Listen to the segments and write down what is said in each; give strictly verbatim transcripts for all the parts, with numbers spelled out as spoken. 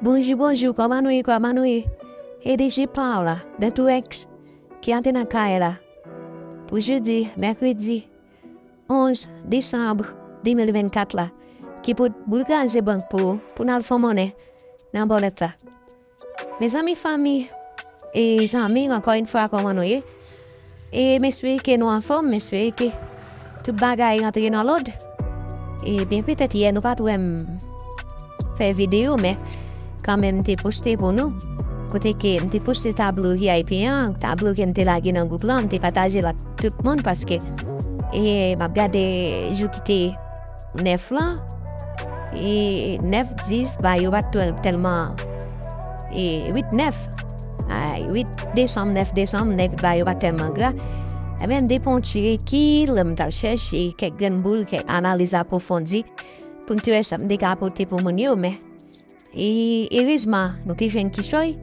Bonjou, bonjou, kòman nou ye, kòman nou ye? E D J pa w la, Dantou Rex, ki ate nan kay la. Pou jodi, mèkredi, onz desanm de mil vennkat la, ki pou boul kraze bank pou, pou n al fè monnen nan bòlèt la. Mezanmi, fanmi, e zanmi, ankò yon fwa, kòman nou ye? E m espere ke nou anfòm, m espere ke tout bagay rantre nan lòd. Ebyen, petèt yè nou pa t wè m fè videyo, men kanmenm m te poste pou nou. Kote ke m te poste tablo V I P an, tablo ke m te lage nan gwoup lan, m te pataje l ak tout moun paske e m ap gade jou ki te nèf lan, e nèf, dis, ba yo pa t tèl-, tèlman, e uit, nèf, a, uit desanm, nèf desanm, nèg ba yo pa t tèlman gra. Ebyen, m te pran yon ti rekil, m t al chèche kèk grenn boul, kèk analiz apwofondi pou m te wè sa m te ka pote pou moun yo, men e erezman, nou te jwenn kichòy,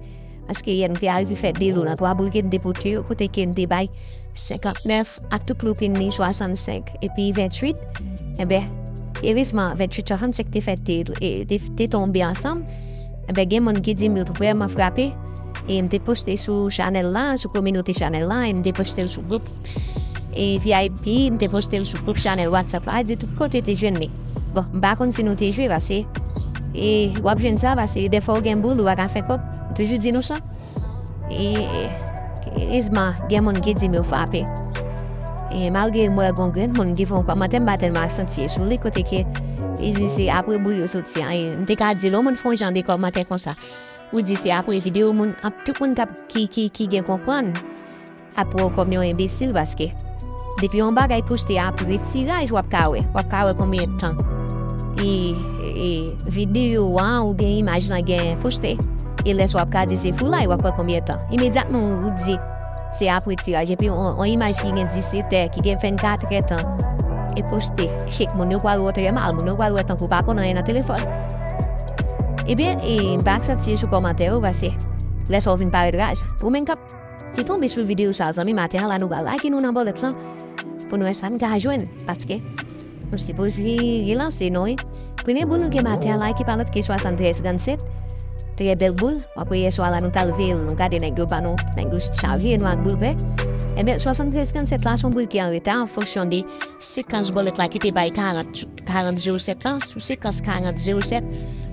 paske yè nou te arive fè de lo nan twa boul ke m te pote yo, kote ke m te bay senkantnèf ak tout loupin li swasannsenk epi venntuit. Enben, erezman, venntuit swasannsenk te fè te, e, te, te tonbe ansanm. Enben, gen moun ki di m yo vrèman frape. E m te poste sou chanèl la, sou kominote chanèl la, e m te poste l sou gwoup e V I P, m te poste l sou gwoup chanèl WhatsApp la, di tout kote te jwenn li. Bon, m pa konn si nou te jwe, paske e w ap jwenn sa, paske dèfwa w gen boul, ou pa ka fè kòb. M toujou di nou sa. E, erezman, gen moun ki di m yo frape. E malgre m wè gon grenn moun ki fè yon kòmantè, m pa tèlman aksantye sou li, kote ke li di se apre boul yo soti an. E m te ka di lè yon moun fè yon jan de kòmantè konsa, ou di se apre videyo, moun, ap, tout moun k ap, ki, ki, ki gen konprann ap wè w kòm yon enbesil, paske depi yon bagay poste apre tiraj, w ap ka wè. W ap ka wè konbyen tan e, e videyo an oubyen imaj lan gen poste. E lè sa w ap ka di se foulay, w ap wè konbyen tan. Imedyatman ou di se apre tiraj, epi yon, yon imaj ki gen disetè, ki gen vennkatrè tan e poste, chek moun yo pral wè w trè mal, moun yo pral wè tankou w pa konn anyen nan telefòn. Ebyen, e m pa aksantye sou kòmantè yo, paske lè sa w vin parèt raz. Ou menm k ap ki tonbe sou videyo sa, zanmi, maten an la, nou pral lage nou nan bòlèt lan pou nou wè sa n ka jwenn, paske nou sipoze relanse nou, wi. Premye boul nou gen maten an la, ki pa lòt ke swasanntrèz trannsèt. Trè bèl boul. Apre yè swa la, nou t al veye l, nou gade nèg yo ba nou, nèg yo chavire nou ak boul vè. Ebyen, swasanntrèz trannsèt la, se yon boul ki an reta an fonksyon de sekans bòlèt la ki te bay karant, karant zewo sèt lan, sou sekans karant zewo sèt,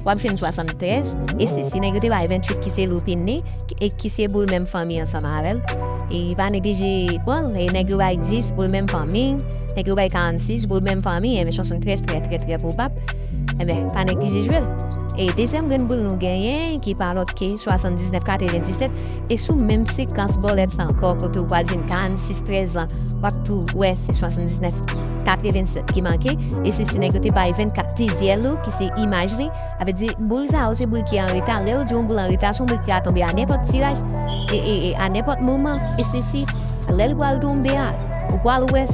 w ap jwenn swasanntrèz, e se si nèg yo te bay venntuit ki se loupin li, e ki se boul menm fanmi ansanm avè l. E pa neglije pran l, e nèg yo bay dis, boul menm fanmi, nèg yo bay karannsis, boul menm fanmi, enben swasanntrèz trè, trè, trè pwobab. Enben, pa neglije jwe l. E dezyèm grenn boul nou genyen, ki pa lòt ke swasanndiznèf katrevendisèt, e sou menm sekans bòlèt la ankò, kote w pral jwenn karannsis trèz lan, w ap tou wè se swasanndiznèf katrevensèt ki manke, e se si nèg yo te bay vennkat plizyè lo, ki se imaj li. Sa vle di, boul sa yo, se boul ki an reta. Lè yo di yon boul an reta, se yon boul ki ka tonbe a nenpòt tiraj, e, e, e a nenpòt moman, e se si, lè l pral tonbe a, ou pral wè,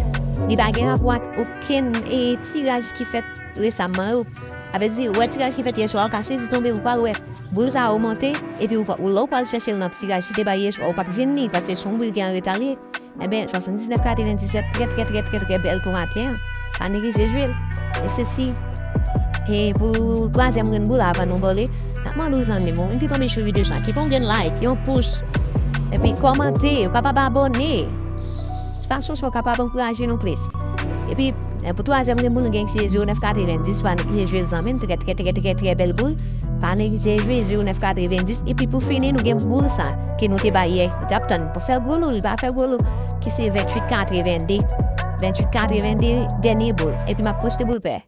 li pa gen rapò ak okenn, e, tiraj ki fèt resaman yo. Sa vle di, ou wè tiraj ki fèt yè swa, ou ka sezi tonbe, ou pral wè boul sa yo monte, epi ou pa, ou, lè ou pral chèche l nan tiraj ki te bay yè swa, ou p ap jwenn li, paske se yon boul ki an reta li ye. Enben, swasanndiznèf katrevendisèt, trè, trè, trè, trè, trè bèl pou maten an. Pa neglije jwe l. E se si, e pou twazyèm grenn boul avan nou bòle, n ap mande w, zanmi m, ou menm ki tonbe sou videyo sa, kite yon grenn like, yon pous, epi kòmante, ou kapab abòne. Fason sa w kapab ankouraje nou plis. Epi, e, pou twazyèm grenn boul, nou gen ki se zewo nèf katrevendis, pa neglije jwe l, zanmi m, trè, trè, trè, trè, trè bèl boul. Pa neglije jwe zewo nèf katrevendis. Epi pou fini, nou gen boul sa ke nou te bay yè. Nou t ap tann pou fè gwo lo, li pa fè gwo lo, ki se venntuit katrevende. Venntuit katrevende, dènye boul. Epi m ap poste boul pè.